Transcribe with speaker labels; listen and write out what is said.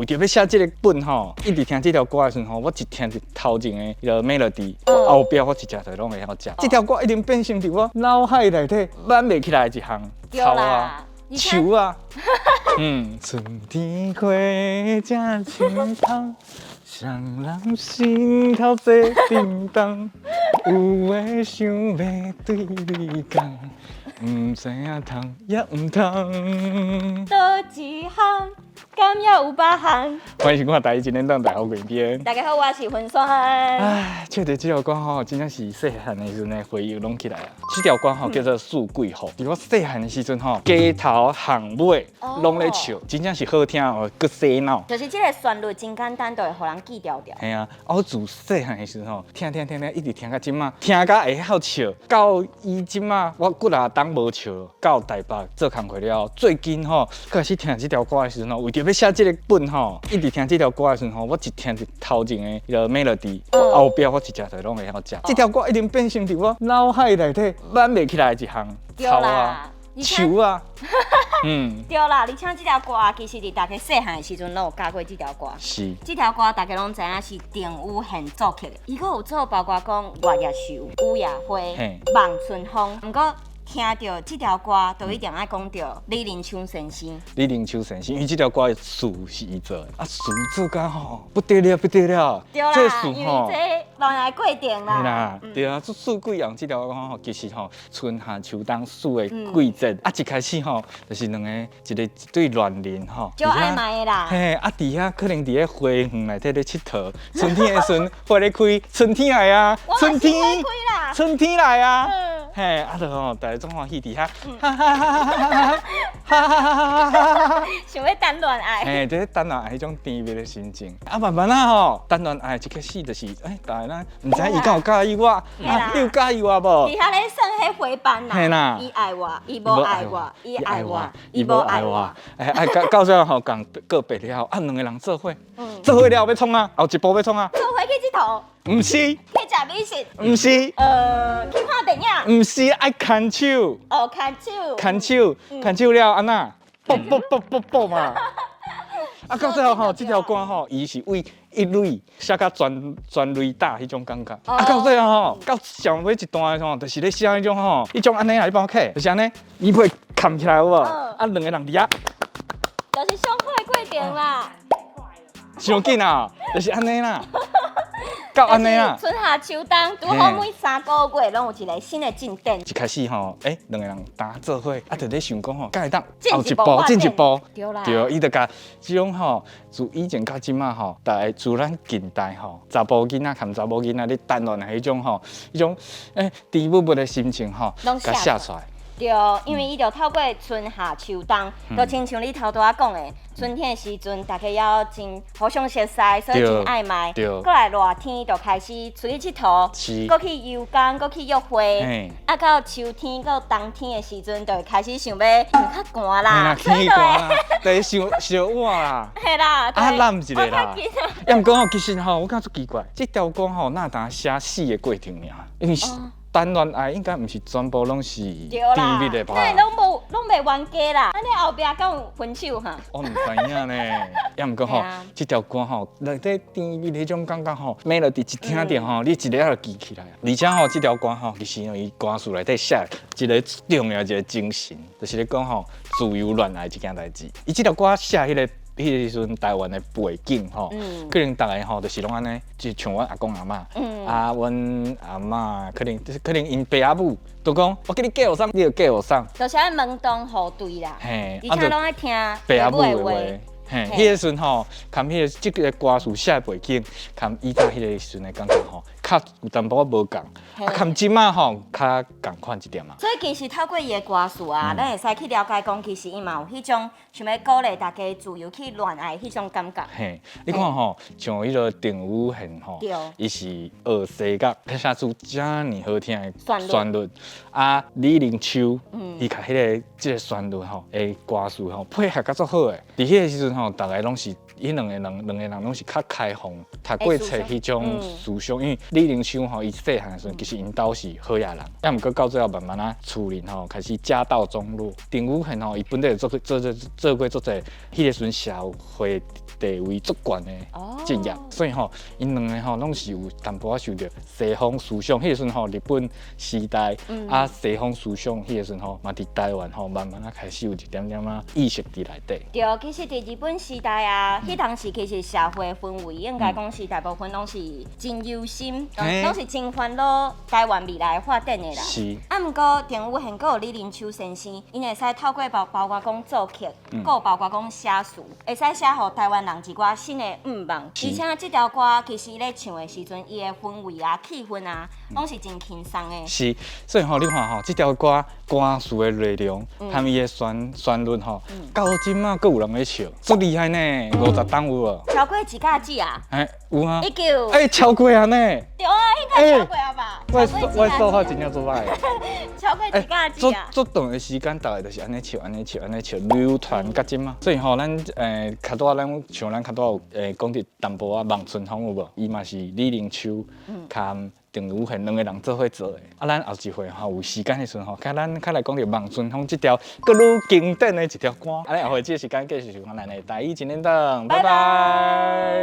Speaker 1: 為著欲寫這个本吼，一直聽這條歌的時陣吼，我一聽著頭前的彼个 melody，我後壁我一食就攏會曉食。這條歌已經變成佇我腦海內底挽袂起來的一項草啊、樹啊。春天花正青芳，誰人心頭坐叮當，有話想欲對你講，毋知影通抑毋通。
Speaker 2: 佗一項，敢猶有別項？
Speaker 1: 歡迎收看《台語一年檔大好貴邊》。
Speaker 2: 大家好，我是雲山。
Speaker 1: 唉，唱著這條歌吼，真正是細漢的時陣的回憶攏起來啊。這條歌吼叫做《四季雨》，佇我細漢的時陣吼，街頭巷尾攏咧唱，真正是好聽哦，閣洗腦。
Speaker 2: 就是這个旋律真簡單，就會予人記牢牢。
Speaker 1: 嘿啊，啊我自細漢的時陣吼，聽聽聽聽，一直聽到這馬，聽甲會曉唱，到伊這馬我幾若冬無唱，到台北做工課了，最近吼開始聽這條歌的時陣吼，為著欲寫這个本吼，一直聽這條歌的時陣吼，我一聽著頭前的彼个 melody，我後壁我一食就攏會曉食。這條歌已經變成佇我腦海內底挽袂起來的一項草啊、樹啊。
Speaker 2: 對啦，而且這條歌其實佇大家細漢的時陣攏有教過這條歌。這條歌大家攏知影是鄭雨諺作曲的，伊閣有做包括講月夜愁、雨夜花、望春風。毋過聽著這條歌，就一定愛講著李林秋先生。
Speaker 1: 李林秋先生，因為這條歌的詞是伊做的，啊詞做甲吼不得了，不得了。
Speaker 2: 對啦，因為這戀愛過程啦。
Speaker 1: 啦，對啊，這四季用這條歌吼，其實吼春夏秋冬四个季節，啊一開始吼就是兩個一個一對戀人吼，
Speaker 2: 就曖昧的啦。
Speaker 1: 嘿，啊佇遐可能佇咧花園內底咧𨑨迌，春天的時陣花咧開，春天來啊，春天，春天來啊。嘿，啊，就吼，逐家總歡喜佇遐，哈哈哈哈哈哈哈哈哈哈！
Speaker 2: 想欲談戀愛，
Speaker 1: 嘿，佇咧談戀愛彼種甜蜜的心情。啊，慢慢仔吼，談戀愛一開始就是，欸，逐家咱毋知伊敢有佮意我，啊，你有佮意我無？
Speaker 2: 佇遐咧耍彼花瓣啦。
Speaker 1: 嘿啦。
Speaker 2: 伊愛我，伊無愛我，伊愛我，伊無愛我。
Speaker 1: 欸，啊，到最後吼，共告白了後，啊，兩个人做伙，做伙了欲創啊，後一步欲創啊？
Speaker 2: 做伙去𨑨迌。
Speaker 1: 毋是。
Speaker 2: 去食美食。
Speaker 1: 毋是。
Speaker 2: 去看電影。
Speaker 1: 毋是，愛牽手。
Speaker 2: 哦，牽手。
Speaker 1: 牽手，牽手了按怎？啵啵啵啵啵嘛。啊，到最後吼，這條歌吼，伊是為一壘寫甲全全壘打彼種感覺。啊，到最後吼，到上尾一段吼，就是咧寫彼種吼，彼種按呢啊，你幫我看，就是按呢，棉被崁起來有無？啊，兩个人佇遐。
Speaker 2: 就是爽快過程啦。
Speaker 1: 傷緊啊，就是按呢啦。到按呢啦。
Speaker 2: 春夏秋冬，拄好每3個月攏有一个新的進展。
Speaker 1: 一開始吼，欸，兩个人擔做伙，啊，就咧想講吼，敢會當
Speaker 2: 後一步，
Speaker 1: 進一步。
Speaker 2: 對啦。
Speaker 1: 對，伊就共這種吼，自以前到這馬吼，逐家自咱近代吼，查埔囡仔含查某囡仔咧談戀愛彼種吼，彼種欸甜蜜蜜的心情吼，共寫出來。
Speaker 2: 對，因為伊就透過春夏秋冬，就親像你頭拄仔講的，春天的時陣，大家猶真互相熟似，所以真曖昧。過來熱天就開始出去𨑨迌，閣去遊工，閣去約會。啊，到秋天到冬天的時陣，就會開始想欲較寒啦，
Speaker 1: 天寒啦，就想燒碗啦。
Speaker 2: 嘿啦，
Speaker 1: 啊，攬一下啦。抑毋過吼，其實吼，我感覺足奇怪，這條歌吼，若焦寫死的過程爾，因為。談戀愛應該毋是全部攏是甜蜜的吧？
Speaker 2: 那攏無攏袂冤家啦，按呢後壁敢有分手哈？
Speaker 1: 我毋知影呢，抑毋過吼，這條歌吼，內底甜蜜彼種感覺吼，melody 一聽著吼，你一下就記起來。而且吼，這條歌吼，其實伊歌詞內底寫一个重要一个精神，就是咧講吼自由戀愛這件代誌。伊這條歌寫彼个時陣台灣的背景吼，可能逐家吼就是攏按呢，就像阮阿公阿嬤，啊，阮阿嬤可能就是可能𪜶爸仔母都講，我叫你嫁予啥，你就嫁予啥，
Speaker 2: 就是愛門當戶對啦，而且攏愛聽
Speaker 1: 爸仔母的話，嘿，彼个時陣吼，含彼个這个歌詞寫的背景，含以早彼个時陣的感覺吼，較有淡薄仔無仝，啊，含這馬吼較仝款一點啊。
Speaker 2: 所以其實透過伊的歌詞啊，咱會使去了解講，其實伊嘛有彼種想欲鼓勵大家自由去戀愛彼種感覺。
Speaker 1: 嘿，你看吼，像彼个鄭雨諺吼，伊是學西樂，寫出遮爾好聽的旋律。啊，李玲秋，伊共彼个這个旋律吼，的歌詞吼配合甲足好的。佇彼个時陣吼，逐家攏是彼兩个人，兩个人攏是較開放，讀過冊彼種思想。因為李玲秋吼，伊細漢的時陣，其實𪜶兜是好野人，抑毋過到最後慢慢仔厝裡吼開始家道中落。鄭雨諺吼，伊本底就做做做做過足濟彼个時陣社會地位足懸的職業，所以吼，𪜶兩个吼攏是有淡薄仔受著西方思想。彼个時陣吼，日本時代啊，西方思想彼個時陣吼，嘛佇台灣吼，慢慢仔開始有一點點仔意識佇內底。
Speaker 2: 對，其實佇日本時代啊，彼當時其實社會氛圍應該講是大部分攏是真憂心，攏是真煩惱台灣未來發展的啦。啊，毋過鄭有賢閣有李臨秋先生，𪜶會使透過包括講作曲，閣有包括講寫詞，會使寫予台灣人一寡新的願望。而且這條歌其實咧唱的時陣，伊的氛圍啊、氣氛啊，攏是真輕鬆的。
Speaker 1: 是，所以吼，你看吼，這條歌歌詞的內容含伊的旋律吼，到這馬閣有人咧唱，足厲害呢，50冬有無？
Speaker 2: 超過幾甲子啊？
Speaker 1: 欸，有啊。
Speaker 2: 一九。
Speaker 1: 欸，超過啊呢。
Speaker 2: 對啊，應該超過啊吧？
Speaker 1: 我數學真正足歹。
Speaker 2: 超過一甲子啊？
Speaker 1: 足長的時間，逐个就是按呢唱，按呢唱，按呢唱，流傳到這馬。所以吼，咱較拄仔咱像咱較拄仔有講著淡薄仔望春風有無？伊嘛是李臨秋佮鄭有賢兩个人做伙做的。啊，咱後一回吼有時間的時陣吼，較咱較來講著望春風這條閣愈經典的一條歌。啊，咱後回這個時間繼續收看咱的台語一連檔，拜拜。